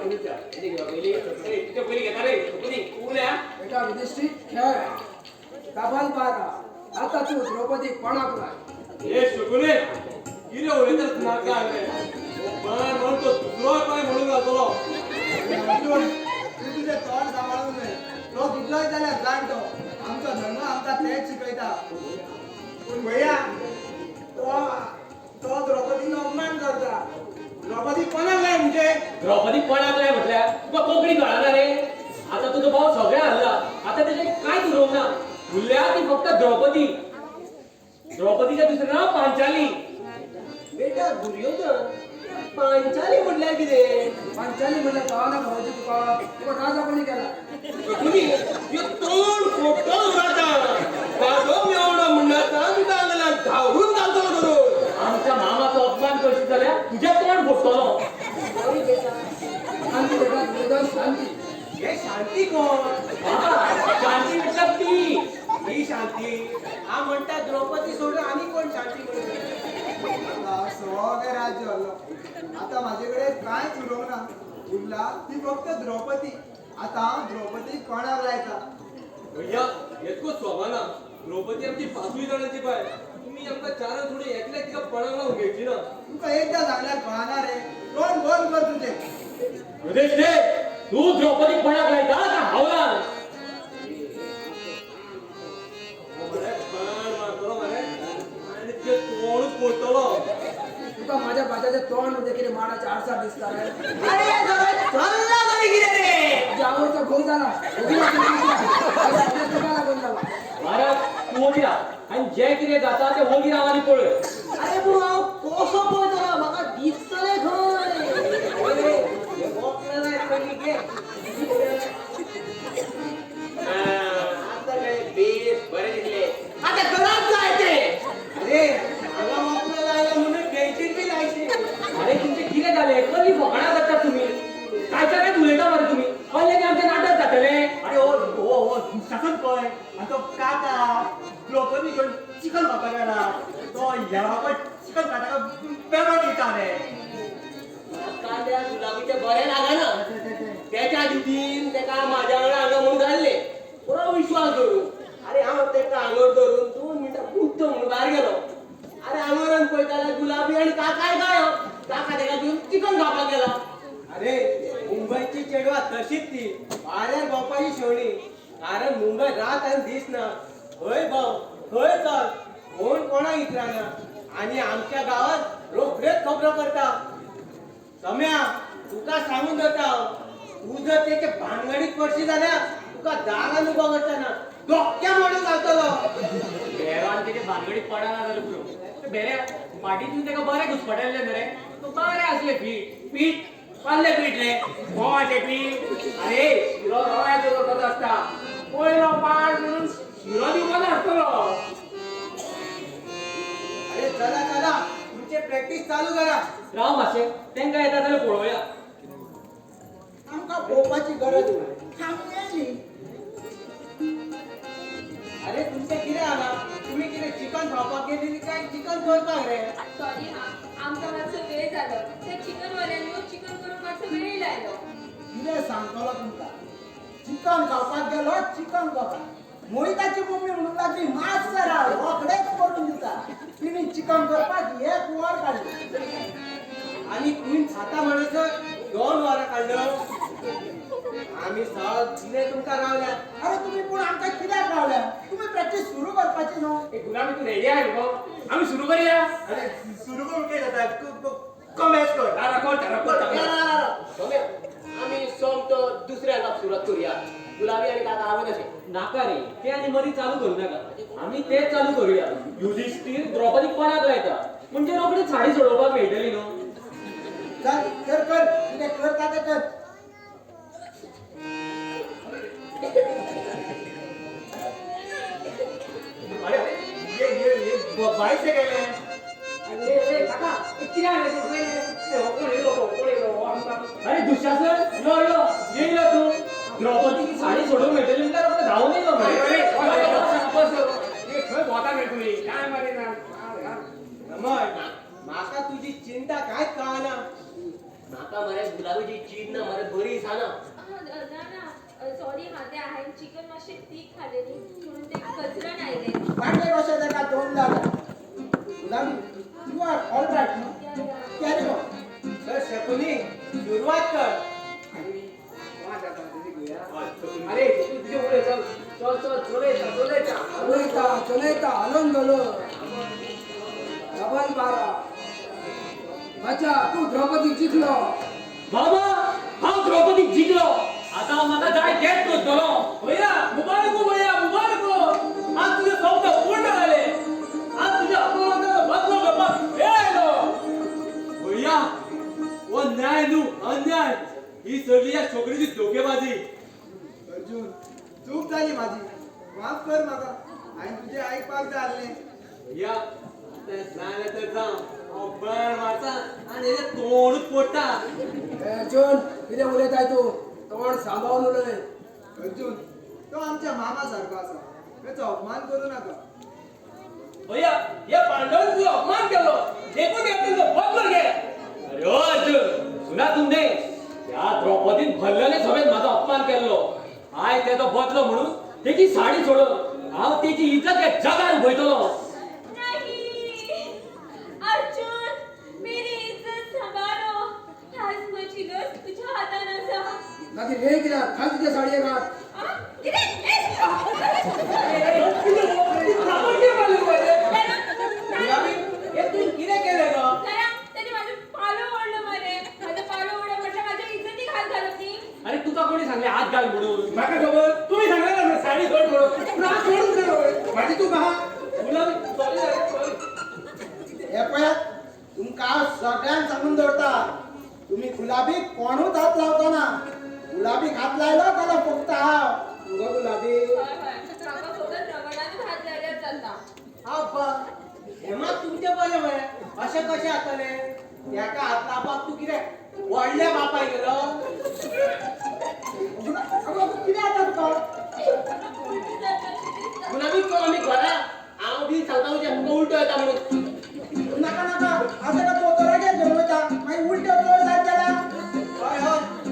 तुझ्या पयलीं घेता रे उलया बेटा युधिष्ठिर खेळ काबाल बारा आता तू द्रौपदी कोणाक लाय हे शकुनी कितें उलयता नाका रे बाण म्हणून तो दुसरो पांय म्हणून घालतलो. अर्जुन तूं तुजें तोंड सांबाळूंक जाय. तो कितलोय जाल्यार जाणटो आमचो धर्म आमकां तेंच शिकयता. पूण भैया तो तो द्रौपदीचो अपमान करता. द्रौपदी कोणाक जाय म्हणजे द्रौपदी कोणाक जाय म्हटल्यार तुका कोंकणी कळना रे. आता तुजो भाव सगळें हल्ला आता तेजें कांयच उरोवंक ना. उरल्या ती फक्त द्रौपदी. द्रौपदीचें दुसरें नांव पांचाली. बेटा दुर्योधन पांचाली म्हटल्यार कितें? पांचाली म्हटल्यार कळना भावजी तुका तुका राजा कोणी केला? शकुनी ह्यो तोंड फोडटलो तुका आतां. म्हाजो मेवणो म्हणटा तुका हांगा धांवरून घालतलो धरून. आमच्या मामाचो अपमान करशीत जाल्यार तुजें तोंड फोडटलो. शांती बेटा दुर्योधन शांती. हे शांती कोण? शांती म्हटल्यार ती ही शांती हा म्हणटा द्रौपदी सोडून आनी कोण शांती म्हणटा? सगळें राज्य हरलो आतां म्हाजे कडेन कांयच उरोवंक ना. उरला ती फक्त द्रौपदी. आतां हांव द्रौपदी कोणाक लायता? भैया येतको सोबाना द्रौपदी आमची पांचूय जाणांची बायल. तुमी आमकां चारांक थोडी एकल्याक तिका पणाक लावूंक घेवची ना. तुका एकदां सांगल्यार कळना रे. तोंड बंद कर तुजें. युधिष्ठिर तूं द्रौपदी पणाक लायता काय हांव लाय? मरे बाण मारतलो मरे आनी तुजें तोंडूच फोडटलो. तुका माझ्या भाज्याचें तोंड म्हणजे कितें माडाचे आडसार दिसता रे? अरे सगळें चल्लां तरी कितें रे? तुज्या आवयचो घोव जाला तुका लागून जाला. महाराज तूं वोगी राव आनी जें कितें जाता तें वोगी राव आनी पळय. अरे पूण हांव कसो पळयतलो? म्हाका दिसतलें खंय? आतां काय बेस बरें दिसलें. आतां घरांत जाय तें. अरे हांगा वक्ल लायला म्हणून बेडशीट बी लायशी. अरे तुमचें कितें जालें? कसली फकाणां करतात तुमी? कांयच्या कांयच उलयता मरे तुमी. कळ्ळें की आमचें नाटक जातलें. अरे हो हो हो दुशासन पळय आनी तो काका द्रौपदी घेवन चिकन खावपाक गेला. तो ह्या बाबा चिकन खाता पेपर दिता रे. म्हाका त्या गुलाबीचें बरें लागना. तेच्या दिदीन तेका म्हाज्या वांगडा हांगा म्हणून घाल्लें. बरो विश्वास दवरून. अरे हांव तेका आंगोर धरून 2 मिनटां उठ्ठो म्हणून भायर गेलो. अरे आंगोरान पळयता जाल्यार गुलाबी आनी काकाय गायब. काका तेका घेवन चिकन खावपाक गेला. अरे मुंबयची चेडवां तशीच ती वाऱ्यार भोंवपाची शेवणी. कारण मुंबय रात आनी दीस ना. खंय भोंव खंय चल कोण कोणाक विचारना. आनी आमच्या गांवांत रोखड्योच खबरो करता. सम्या तुका सांगून दवरता हांव, तूं जर तेचे भानगडीत पडशी जाल्यार तुका दारान उबो करतना धोक्या मोडून घालतलो. भेरो आनी तेजे भानगडीत पडना जाल्यार पुरो. भेऱ्या फाटीं तुवें तेका बरें घुसपटयल्लें न्हय रे. तो बरें आसलें पीठ पीठ कसलें पीठ रे? गोवाचें पीठ. अरे शिरो रव्याचो करपाचो आसता. पयलो पाट म्हणून शिरो दिवपाचो आसतलो. अरे चला चला तुमचे प्रॅक्टीस चालू करा. राव मातशें तेंकां येता जाल्यार पळोवया. आमकां पळोवपाची गरज ना. आमी येयली. अरे तुमचें कितें जाला? तुमी कितें चिकन खावपाक गेल्ली काय चिकन करपाक रे? सॉरी हा, आमकां मातसो वेळ जालो. त्या चिकनवाल्यान चिकन करूंक मातसो वेळ लायलो. कितें सांगतलो तुमकां? चिकन खावपाक गेलो चिकन खावपाक मोहिताची मम्मी म्हणूंक लागली मातसो राव रोखडेच करून दिता. तिणी चिकन करपाक एक वर काडलें. आनी तुवें खाता म्हणसर 2 वरां काडलो. आमी सगळे तुमकां रावल्या. अरे तुमी पूण आमकां कित्याक रावल्या? तुमी प्रॅक्टीस सुरू करपाची न्हू. गुलाबी तूं रेडी आहाय मुगो? आमी सुरू करुया. अरे सुरू करूंक कितें जाता? कमेस कर. आमी सोमतो दुसऱ्या हांगा सुरवात करुया. गुलाबी आनी काका हांवें तशें नाका रे ते आनी मदीं चालू करूं नाका. आमी तें चालू करुया. युधिष्ठिर द्रौपदी कोणाक लायता म्हणजे रोखडीच साडी सोडोवपाक मेळटली न्हू. चल कर कर कितें करता तें कर. अरे ये ये ये बायसे गेले. अरे काका कितें जालें? कोण येयलो कोण येयलो आमकां? अरे दुशासन यो यो येयलो तूं. द्रौपदीची साडी सोडोवंक मेळटली म्हटल्यार रोखडो धांवून येयलो मरे. खंय भोंवता मरे तुमी? काय मरे ना रमण म्हाका तुजी चिंता कांयच कळना. म्हाका म्हाका मरे गुलाबीची चीज ना मरे बरी दिसना. ना ना सॉरी हा, ते हांवें चिकन मातशें तीख खालें न्ही म्हणून ते कचरण आयलें. वांटे कशें ताका दोन जाता. Gulabi, you are all right न्हू? Carry on. Sir Shakuni सुरवात कर. अरे तुझे उलय, चल चल चल, चलयता चलयता चलयता चलयता हालोवन घालो. डबल 12. बाचा तूं द्रौपदी जिखलो. बाबा हांव द्रौपदी जिखलो, आतां म्हाका जाय तेंच करतलो. भैया मुबारक हो, भैया मुबारक हो. आज तुझे स्वप्न पूर्ण झाले. आज तुझ्या अपमानाचा बदलो घेवपाक वेळ आयलो. भैया हो न्याय न्हू अन्याय, ही सगळी ह्या छोकरीची धोकेबाजी. अर्जुन, चूक जाली माझी, माफ कर म्हाका. हांवें तुजें आयकपाक जाय आसलें. भैया आतां जालें तर जावं, हांव बळ मारता आनी हेजें तोंडूच फोडटा. अर्जुन कितें उलयताय तूं? तोंड सांबाळून उलय. अर्जुन, तो आमच्या मामा सारको आसा, ताचो अपमान करूं नाका. भैया ह्या पांडवान तुजो अपमान केलो, देखून ह्या तुजो बदलो घे. अरे ओ अर्जुन, सुना तुमने, त्या द्रौपदीन भरलेले सभेन म्हाजो अपमान केल्लो. आयज तेजो बदलो म्हणून तेजी साडी सोडून हांव तेजी इज्जत ह्या जगार उबयतलो. नाही अर्जुन, मेरी इज्जत सांबाळो. आज म्हजी लस तुझ्या हातान आसा. मागीर हे कित्याक घाल तुजे साडयेक हात. कितें? गुलाबी, हे तुवें कितें केलें गो? ताणें म्हाजो पालो ओडलो मरे. म्हाजो पालो ओडलो म्हटल्यार म्हाज्या इज्जतीक हात घालप न्ही. अरे तुका कोणी सांगलें हात घाल म्हणून? म्हाका खबर, तुमी सांगलें ना साडी सोड म्हणून, पूण हांव सोडूंक ना. म्हाजी तूं आहा. गुलाबी सॉरी सॉरी. हे पळयात, तुमकां हांव सगळ्यांक सांगून दवरता, तुमी गुलाबीक कोणूच हात लावचो ना. गुलाबीक हात लायलो जाल्यार फुकता हांव. गो गुलाबी, हय हय, म्हाका फकत रगडानूच हात लायल्यार चलता. आब्बा, हें मात तुमचें बरें मरे. अशें कशें जातलें? तेका हात लावपाक तूं कितें व्हडल्या बापाय गेलो?